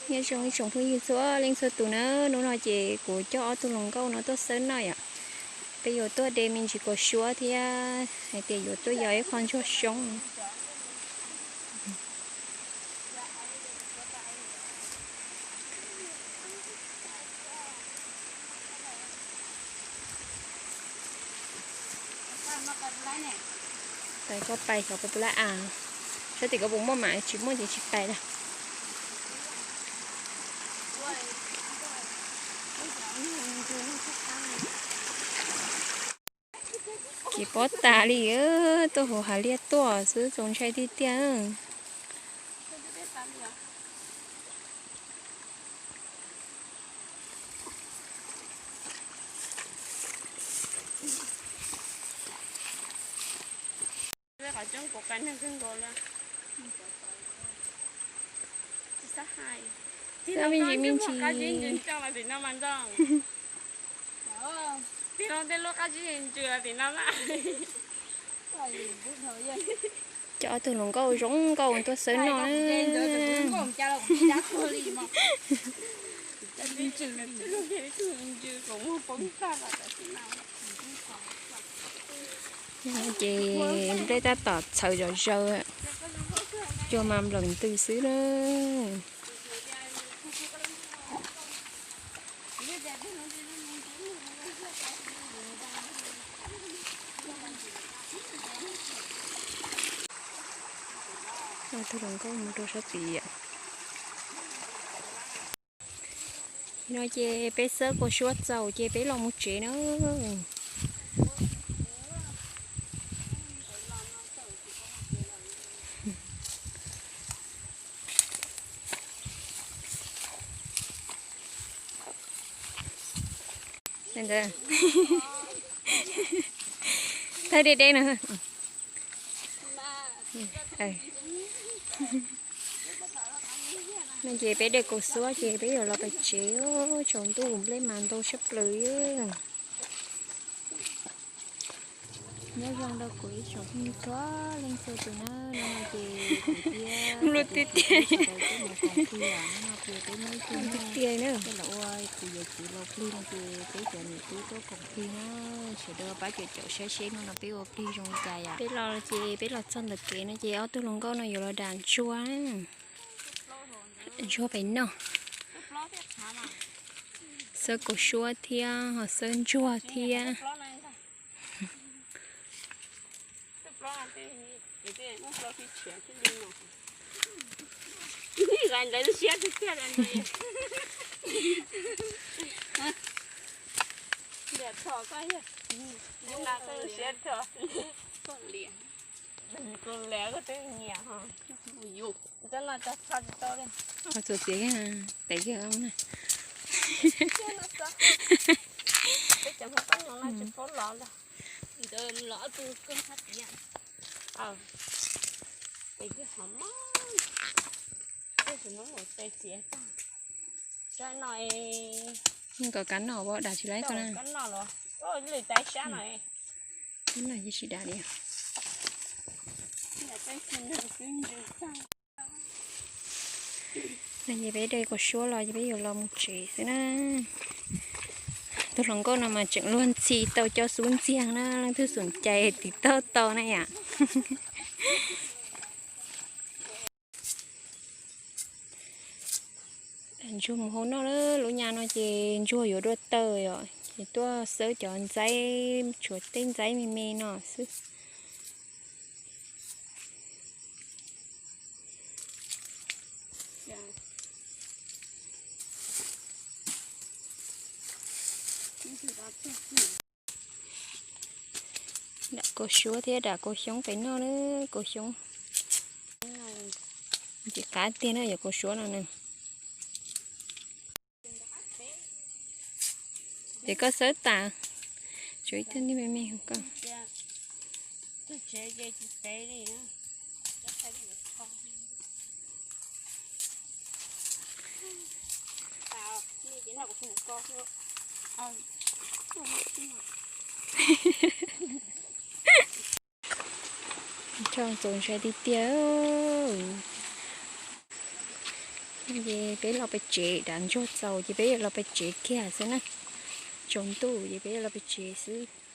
Nyob zoo ib tsoom phooj ywg txhua leej txhua tus na, hnub no ces kuv coj ob tug hluas nkauj no tuaj xawb noj yom. Peb yuav tuaj de me ntsis kaus suab thiab hais tias yuav tuaj yos ib qho ntsuag xyoob. Pais koj pais xyov koj puas lab as, saib tim koj puas muaj mas tsis muaj ces tsis pais lawm. Ces pob tas li, tuaj hauv hav liaj tuaj xwb txaus ntshai tiag tiag. Xab me ntsis me ntsis. Coj ob tug hluas nkauj zoo nkauj tuaj xawb noj na. Ces nplej tab tom txhawv zom zaws, cua mas nplees ntws xwb na. Ob tug hluas nkauj mus rau sab tid. No ces peb xawb kaus suab txaus ces peb los mus tsev na. Thawj deb deb no. No ces peb de kaus suab ces peb yuav los pem tsev, tsaus ntuj nplej mas ntau tshaj plaws. Nyob zoo rau kuv ib tsoom phooj ywg txhua leej txhua tus na, no no ces kuv thiab lub tiag tiag sawv daws tuaj mus koom plig os, no no ces peb muaj ib tug tiag na, tej laus ua kuv yuav txiv laus plig no ces peb cov niam tub tuaj koom plig na, sawv daws pab caum caum saib seb no no peb ua plig zoo li cas yom. Peb los ces peb los txog ntawm kev no ces ob tug hluas nkauj no yuav los dam ntsuag, ntsuag pem noj, xawb kaus suab thiab ho xawb ntsuag thiab. Qhov txuas txiav tes kiag na. Nws kom kab noj, dam tsis laib ko na. Kab noj yeej tsis dam li. No ces peb de kaus suab los ces peb yuav los mus tsev xwb na. Tus hluas nkauj no mas tseem luag ntxhi tau cov xub ntxiag na, leej twg xum cai tiv tauj tau na yom. Ntsuag mus hau noj lawm, lub nyab no ces ntsuag yuav dua taws os, ces tuaj xawb cov ntxaib, tshuav tej ntxaib me me no xwb. Dam kaus suab thiab dam kaus xyoob pem noj na, kaus xyoob. Ntxim qab tiag na, yog kaus suab no na. Ces koj xawb tas, tshuav ib tug me me hauv koj. Txaus ntshai tiag tiag. Ces peb los pem tsev, dav ntsuag txaus ces peb yuav los pem tsev kiag xwb na. Tsaus ntuj ces peb yuav los pem tsev xwb.